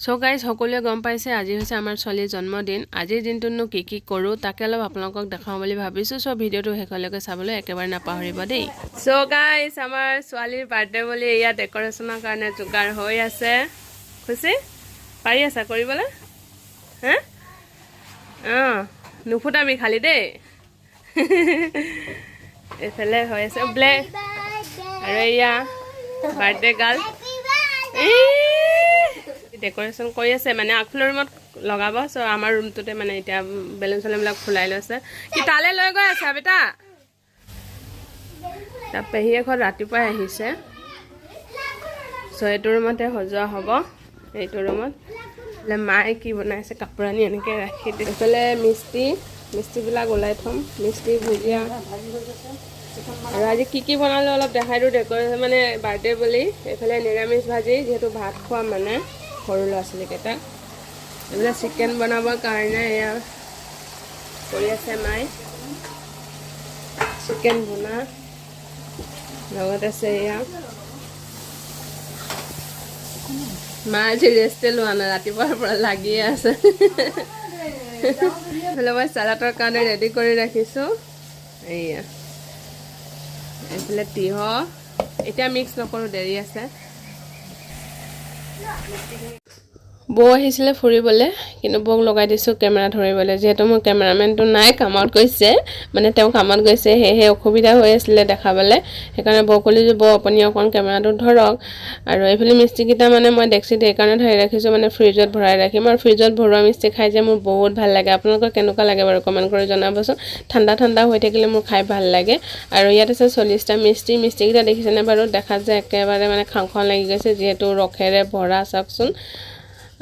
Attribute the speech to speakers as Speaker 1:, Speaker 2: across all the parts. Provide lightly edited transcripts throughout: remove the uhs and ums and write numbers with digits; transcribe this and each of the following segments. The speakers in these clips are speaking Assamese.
Speaker 1: চ' গাইজ, সকলোৱে গম পাইছে আজি হৈছে আমাৰ ছোৱালীৰ জন্মদিন। আজিৰ দিনটোতনো কি কি কৰোঁ, তাকে অলপ আপোনালোকক দেখাওঁ বুলি ভাবিছোঁ। চ' ভিডিঅ'টো শেষলৈকে চাবলৈ একেবাৰে নাপাহৰিব দেই। চ' গাইজ, আমাৰ ছোৱালীৰ বাৰ্থডে বুলি এয়া ডেক'ৰেশ্যনৰ কাৰণে যোগাৰ হৈ আছে। খুচি পাৰি আছা কৰিবলৈ? হা, অঁ, নুফুটাবি খালি দেই। এইফালে হৈ আছে ব্লেক আৰু এয়া বাৰ্থডে গাৰ্ল ডেক'ৰেশ্যন কৰি আছে, মানে আগফালৰ ৰুমত লগাব। চ' আমাৰ ৰুমটোতে মানে এতিয়া বেলুন চেলুনবিলাক ফুলাই লৈছে। কি তালৈ লৈ গৈ আছা বেটা? তাৰ পেহীয়ে ঘৰত ৰাতিপুৱাই আহিছে। চ' এইটো ৰুমতে সজোৱা হ'ব, এইটো ৰুমত। এইফালে মায়ে কি বনাইছে, কাপোৰ আনি এনেকৈ ৰাখি দিছে। এইফালে মিস্ত্ৰীবিলাক ওলাই থ'ম, মিস্ত্ৰী, ভুজিয়া। আৰু আজি কি কি বনালোঁ অলপ দেখাই দিওঁ। ডেক'ৰেশ্যন মানে বাৰ্থডে বুলি এইফালে নিৰামিষ ভাজি, যিহেতু ভাত খোৱা মানে সৰু ল'ৰা ছোৱালীকেইটাক। এইফালে চিকেন বনাবৰ কাৰণে এয়া কৰি আছে মায়ে, চিকেন বনা। লগত আছে এয়া। মা আজি ৰেষ্টে লোৱা নাই, ৰাতিপুৱাৰ পৰা লাগিয়ে আছে। এইফালে মই চালাডৰ কাৰণে ৰেডি কৰি ৰাখিছোঁ। এয়া এইফালে তিয়হ, এতিয়া মিক্স নকৰোঁ, দেৰি আছে। বৌ আহিছিলে ফুৰিবলৈ, কিন্তু বৌক লগাই দিছোঁ কেমেৰা ধৰিবলৈ, যিহেতু মোৰ কেমেৰামেনটো নাই, কামত গৈছে। মানে তেওঁ কামত গৈছে, সেয়েহে অসুবিধা হৈ আছিলে দেখাবলৈ। সেইকাৰণে বৌ ক'লোঁ যে বৌ, আপুনি অকণ কেমেৰাটো ধৰক। আৰু এইফালে মিষ্টিকেইটা মানে মই ডেক্সিত এইকাৰণে ধৰি ৰাখিছোঁ, মানে ফ্ৰিজত ভৰাই ৰাখিম। আৰু ফ্ৰিজত ভৰোৱা মিষ্টি খাই যে মোৰ বহুত ভাল লাগে। আপোনালোকৰ কেনেকুৱা লাগে বাৰু কমেণ্ট কৰি জনাবচোন। ঠাণ্ডা ঠাণ্ডা হৈ থাকিলে মোৰ খাই ভাল লাগে। আৰু ইয়াত আছে 40টা মিষ্টি। মিষ্টিকেইটা দেখিছেনে বাৰু? দেখাত যে একেবাৰে মানে খাওঁ খাওঁ লাগি গৈছে, যিহেতু ৰসেৰে ভৰা, চাওকচোন।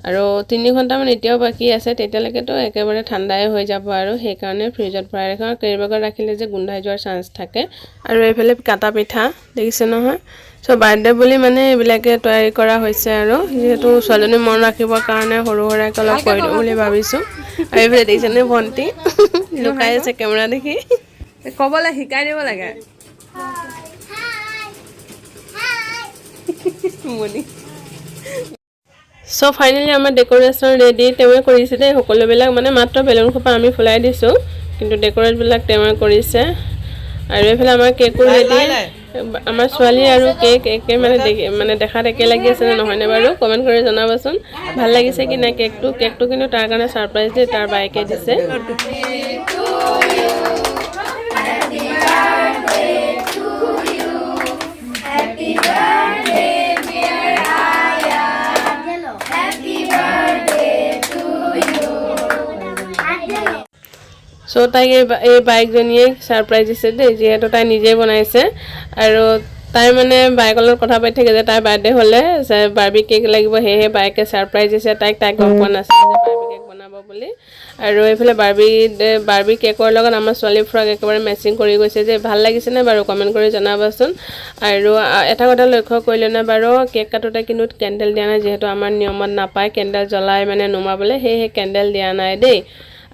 Speaker 1: আৰু 3 ঘণ্টামান এতিয়াও বাকী আছে, তেতিয়ালৈকেতো একেবাৰে ঠাণ্ডাই হৈ যাব আৰু সেইকাৰণে ফ্ৰিজত ভৰাই ৰাখোঁ। আৰু কেৰি বেগত ৰাখিলে যে গোন্ধাই যোৱাৰ চান্স থাকে। আৰু এইফালে কাটা পিঠা দেখিছে নহয়? চ' বাৰ্থডে বুলি মানে এইবিলাকে তৈয়াৰী কৰা হৈছে আৰু যিহেতু ছোৱালীজনী মন ৰাখিবৰ কাৰণে সৰু সুৰাকৈ অলপ কৰি দিওঁ বুলি ভাবিছোঁ। আৰু এইফালে দেখিছেনে, ভণ্টি লুকাই আছে কেমেৰা দেখি। ক'বলৈ শিকাই দিব লাগে।
Speaker 2: Hi. Hi.
Speaker 1: মণি। চ' ফাইনেলি আমাৰ ডেক'ৰেশ্যন ৰেডি। তেওঁৱে কৰিছে দেই সকলোবিলাক, মানে মাত্ৰ বেলুন সোপা আমি ফুলাই দিছোঁ, কিন্তু ডেক'ৰেটবিলাক তেওঁৱে কৰিছে। আৰু এইফালে আমাৰ কেকো ৰেডি। আমাৰ ছোৱালী আৰু কেক একে মানে দেখি মানে দেখাত একে লাগি আছে নে নহয়নে বাৰু কমেণ্ট কৰি জনাবচোন। ভাল লাগিছে কি নাই কেকটো? কেকটো কিন্তু তাৰ কাৰণে ছাৰপ্ৰাইজ দেই, তাৰ বায়েকে দিছে।
Speaker 2: Happy birthday, dear Aya. Happy birthday to you.
Speaker 1: চ' তাইক এই বায়েকজনীয়ে ছাৰপ্ৰাইজ দিছে দেই, যিহেতু তাই নিজেই বনাইছে। আৰু তাই মানে বায়েকৰ লগত কথা পাতি থাকে যে তাইৰ বাৰ্থডে হ'লে বাৰ্বি কেক লাগিব। সেয়েহে বায়েকে ছাৰপ্ৰাইজ দিছে তাইক। তাইক গম পোৱা নাছিলে যে বাৰ্বি কেক বনাব বুলি। আৰু এইফালে বাৰ্বি বাৰ্বি কেকৰ লগত আমাৰ ছোৱালী ফ্ৰক একেবাৰে মেচিং কৰি গৈছে যে। ভাল লাগিছেনে বাৰু কমেণ্ট কৰি জনাবচোন। আৰু এটা কথা লক্ষ্য কৰিলেনে বাৰু, কেক কাটোতে কিন্তু কেণ্ডেল দিয়া নাই, যিহেতু আমাৰ নিয়মত নাপায় কেণ্ডেল জ্বলাই মানে নুমাবলৈ, সেয়েহে কেণ্ডেল দিয়া নাই দেই।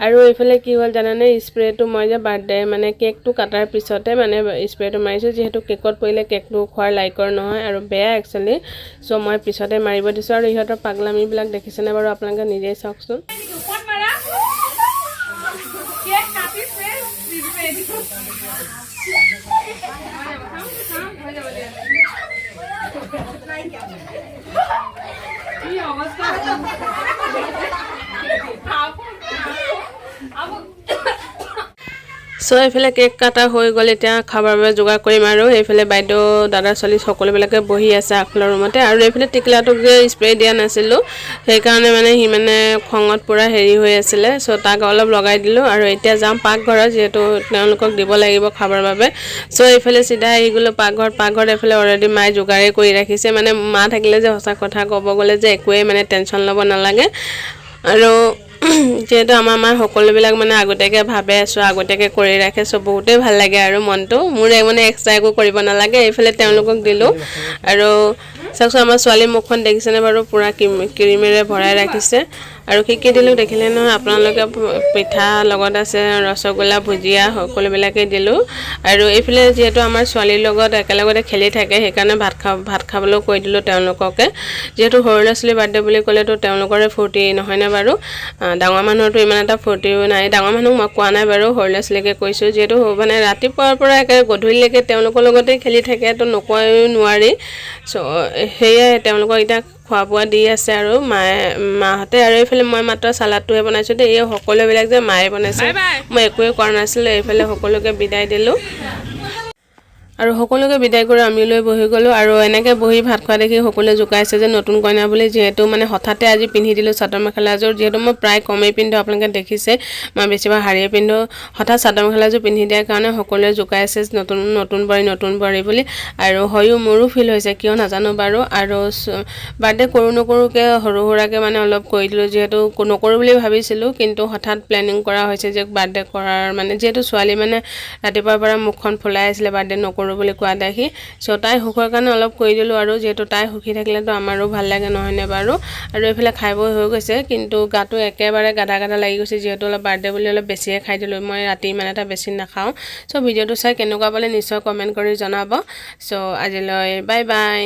Speaker 1: আৰু এইফালে কি হ'ল জানেনে? স্প্ৰেটো মই যে বাৰ্থডে মানে কেকটো কটাৰ পিছতে মানে স্প্ৰেটো মাৰিছোঁ, যিহেতু কেকত পৰিলে কেকটো খোৱাৰ লাইকৰ নহয় আৰু বেয়া একচুৱেলি। চ' মই পিছতে মাৰিব দিছোঁ। আৰু ইহঁতৰ পাগলামিবিলাক দেখিছেনে বাৰু? আপোনালোকে নিজেই চাওকচোন। কেক কাটিছে। হৈ যাব দিয়া। কি অৱস্থা! চ' এইফালে কেক কটা হৈ গ'ল, এতিয়া খাবৰ বাবে যোগাৰ কৰিম। আৰু এইফালে বাইদেউ, দাদা, ছোৱালী সকলোবিলাকে বহি আছে আগফালৰ ৰুমতে। আৰু এইফালে টিকলাটোক যে স্প্ৰে দিয়া নাছিলোঁ, সেইকাৰণে মানে সি মানে খঙত পূৰা হেৰি হৈ আছিলে। চ' তাক অলপ লগাই দিলোঁ আৰু এতিয়া যাম পাকঘৰত, যিহেতু তেওঁলোকক দিব লাগিব খাবৰ বাবে। চ' এইফালে চিধা আহি গ'লোঁ পাকঘৰত। পাকঘৰত এইফালে অলৰেডি মায়ে যোগাৰেই কৰি ৰাখিছে। মানে মা থাকিলে যে সঁচা কথা ক'ব গ'লে যে একোৱেই মানে টেনশ্যন ল'ব নালাগে। আৰু যিহেতু আমাৰ মায়ে সকলোবিলাক মানে আগতীয়াকৈ ভাবে, চ' আগতীয়াকৈ কৰি ৰাখে। চ' বহুতেই ভাল লাগে আৰু মনটো মোৰ মানে এক্সট্ৰা একো কৰিব নালাগে। এইফালে তেওঁলোকক দিলোঁ। আৰু চাওকচোন, আমাৰ ছোৱালীৰ মুখখন দেখিছেনে বাৰু? পূৰা ক্ৰীমেৰে ভৰাই ৰাখিছে। আৰু কি কি দিলোঁ দেখিলে নহয় আপোনালোকে? পিঠা, লগত আছে ৰসগোল্লা, ভুজিয়া, সকলোবিলাকেই দিলোঁ। আৰু এইফালে যিহেতু আমাৰ ছোৱালীৰ লগত একেলগতে খেলি থাকে, সেইকাৰণে ভাত খাবলৈও কৈ দিলোঁ তেওঁলোককে। যিহেতু সৰু ল'ৰা ছোৱালীৰ বাৰ্থডে বুলি ক'লেতো তেওঁলোকৰে ফূৰ্তি, নহয়নে বাৰু? ডাঙৰ মানুহৰতো ইমান এটা ফূৰ্তিও নাই। ডাঙৰ মানুহক মই কোৱা নাই বাৰু, সৰু ল'ৰা ছোৱালীকে কৈছোঁ। যিহেতু মানে ৰাতিপুৱাৰ পৰা একে গধূলিলৈকে তেওঁলোকৰ লগতেই খেলি থাকে, তো নোকোৱাও নোৱাৰি। চ' সেয়াই তেওঁলোকক এতিয়া খোৱা বোৱা দি আছে আৰু মায়ে, মাহঁতে। আৰু এইফালে মই মাত্ৰ চালাডটোহে বনাইছোঁ দেই। এই সকলোবিলাক যে মায়ে বনাইছে, মই একোৱে কৰা নাছিলোঁ। এইফালে সকলোকে বিদায় দিলোঁ আৰু সকলোকে বিদায় কৰি আমি লৈ বহি গ'লোঁ। আৰু এনেকৈ বহি ভাত খোৱা দেখি সকলোৱে জোকাইছে যে নতুন কইনা বুলি, যিহেতু মানে হঠাতে আজি পিন্ধি দিলোঁ চাদৰ মেখেলাযোৰ। যিহেতু মই প্ৰায় কমেই পিন্ধোঁ, আপোনালোকে দেখিছে, মই বেছিভাগ শাৰীয়ে পিন্ধোঁ। হঠাৎ চাদৰ মেখেলাযোৰ পিন্ধি দিয়াৰ কাৰণে সকলোৱে জোকাইছে নতুন নতুন বোৱাৰী, নতুন বোৱাৰী বুলি। আৰু হয়ো, মোৰো ফিল হৈছে, কিয় নাজানো বাৰু। আৰু বাৰ্থডে কৰোঁ নকৰোঁকৈ সৰু সুৰাকৈ মানে অলপ কৰি দিলোঁ। যিহেতু নকৰোঁ বুলি ভাবিছিলোঁ, কিন্তু হঠাৎ প্লেনিং কৰা হৈছে যে বাৰ্থডে কৰাৰ। মানে যিহেতু ছোৱালী মানে ৰাতিপুৱাৰ পৰা মুখখন ফুলাই আছিলে বাৰ্থডে নকৰোঁ বুলি কোৱা দেখি। চ' তাই সুখৰ কাৰণে অলপ কৰি দিলোঁ আৰু যিহেতু তাই সুখী থাকিলেতো আমাৰো ভাল লাগে, নহয়নে বাৰু? আৰু এইফালে খাই বৈ হৈ গৈছে, কিন্তু গাটো একেবাৰে গাধা গাধা লাগি গৈছে, যিহেতু অলপ বাৰ্থডে বুলি অলপ বেছিয়ে খাই দিলোঁ। মই ৰাতি ইমান এটা বেছি নাখাওঁ। চ' ভিডিঅ'টো চাই কেনেকুৱা পালে নিশ্চয় কমেণ্ট কৰি জনাব। চ' আজিলৈ বাই বাই।